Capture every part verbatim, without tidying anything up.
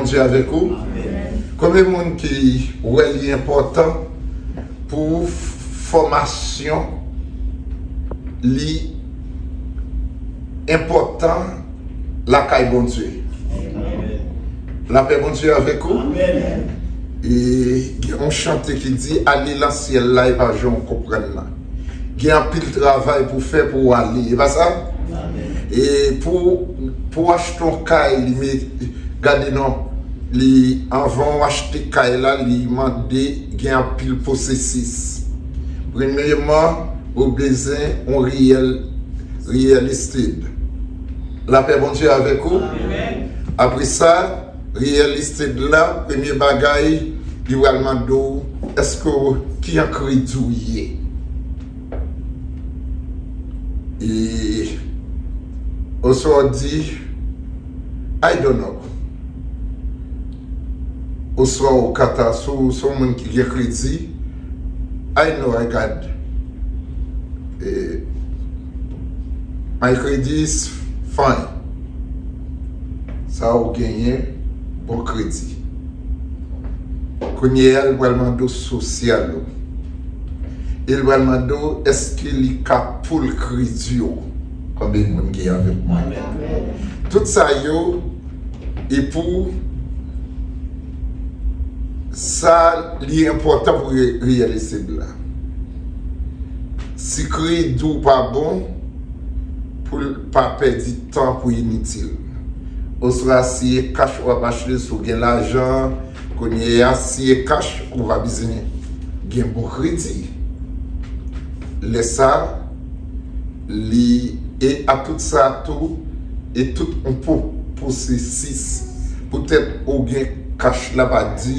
Bondye avèk ou. Konbyen moun ki wè li enpòtan pou fòmasyon li enpòtan lakay Bondye? Lapè Bondye avèk ou. E gen yon chante ki di, ale nan syèl la, e pa jan w konprann nan. Gen anpil travay pou fè pou w ale, e pa sa? E pou, pou w achte yon kay, li met, gade non, li, anvan w achte kay la, li mande gen anpil pwosesis. Premyèman, ou bezwen yon real, real estate. Lapè Bondye avèk ou. Apre sa, real estate la, premye bagay, li pral mande w, èske w, ki jan kredi w ye? E, oswa w di, I don't know. Oswa w ka ta, si w se yon moun ki gen kredi, I know I got, eh, my credit is fine. Sa ou genyen, bon kredi. Kounye a, l pral mande w sosyal ou. E l pral mande w, èske li ka pull kredi w? Konbyen moun ki avèk mwen? Tout sa yo, e pou sa, li enpòtan pou re-, real estate la. Si kredi w pa bon, pou l pa pèdi tan pou initil. Oswa si e kach w ap achte, si w gen lajan, kounye a, si e kach, ou pa bezwen gen bon kredi. Lè sa, li, e a tout sa tou, e tout yon po-, pwosesis. Poutèt ou gen kach la pa di,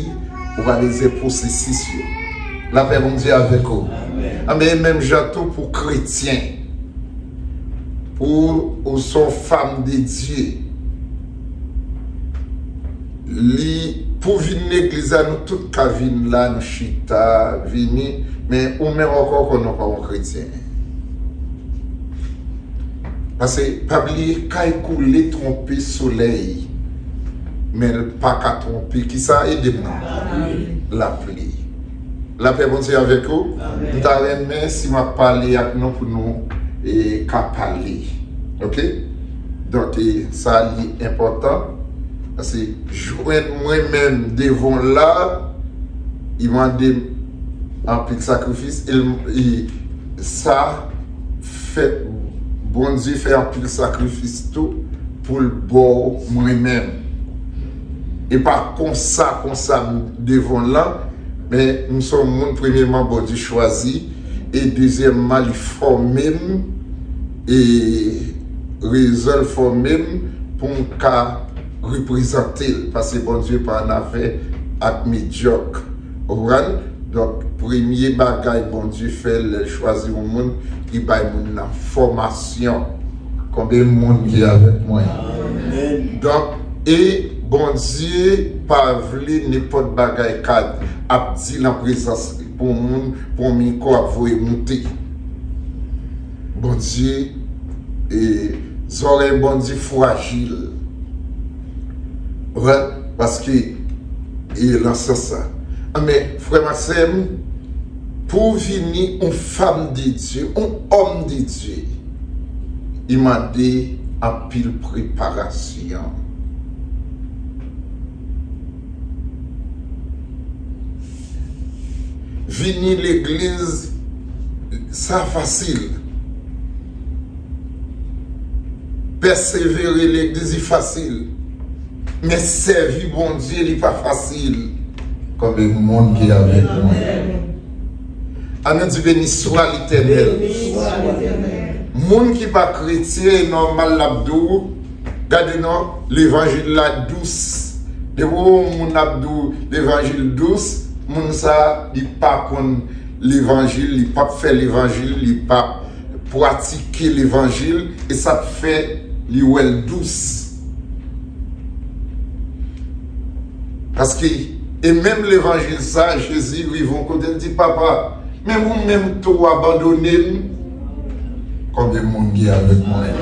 ou pa bezwen pwosesis yo. Lapè Bondye avèk ou. Anben, e menm jan tou pou kretyen. Pou ou se yon fam de Dye. Li, pou vin legliz la, nou tout ka vin la, nou chita, vini, men ou menm ankò, ou konnen ou pa yon kretyen. Paske, pa bliye, kay koule twonpe solèy, men l pa ka twonpe, kisa, ede m non? Lapli. Lapè Bondye avèk ou. M ta renmen si m ap pale ak nou pou nou, e, ka pale. Oke? Donk, e, sa li enpòtan. Paske jwenn mwen menm devan w la, li mande m anpil sakrifis, e l, e sa fè, Bondye fè anpil sakrifis tou pou l ba w mwen menm. E pa konsa, konsa m devan w lan, men m se yon moun, premyèman, Bondye chwazi, e dezyèmman, li fòme m, e rezon l fòme m pou m ka reprezante l, paske Bondye pa annafè ak medyòk. Ou konprann? Donk, premye bagay Bondye fè lè l chwazi yon moun, li bay moun nan fòmasyon. Konbyen moun ki avèk mwen? Donk, e Bondye pa vle nenpòt bagay ka ap di nan prezans li pou yon moun, pou yon mikwo ap voye moute. Bondye, e, zòrèy Bondye frajil. Ou konprann? Paske, e, nan sans sa. Anben, frè m ak sè m, pou w vini yon fam de Dye, yon òm de Dye, li mande anpil preparasyon. Vini legliz, sa fasil. Pèsevere legliz, li fasil. Men sèvi Bondye, li pa fasil. Konbyen moun ki avèk mwen? Ann nou di, beni swa Letènèl. Moun ki pa kretyen, e nòmal l ap di w, gade non, levanjil la dous. Depi w wè yon moun ap di w levanjil dous, moun sa a, li pa konn levanjil, li p ap fè levanjil, li p ap pratike levanjil, e sa k fè li wè l dous. Paske, e menm levanjil sa, Jezi rive yon kote, l di, Papa, menm ou menm tou w abandone m. Konbyen moun ki avèk mwen?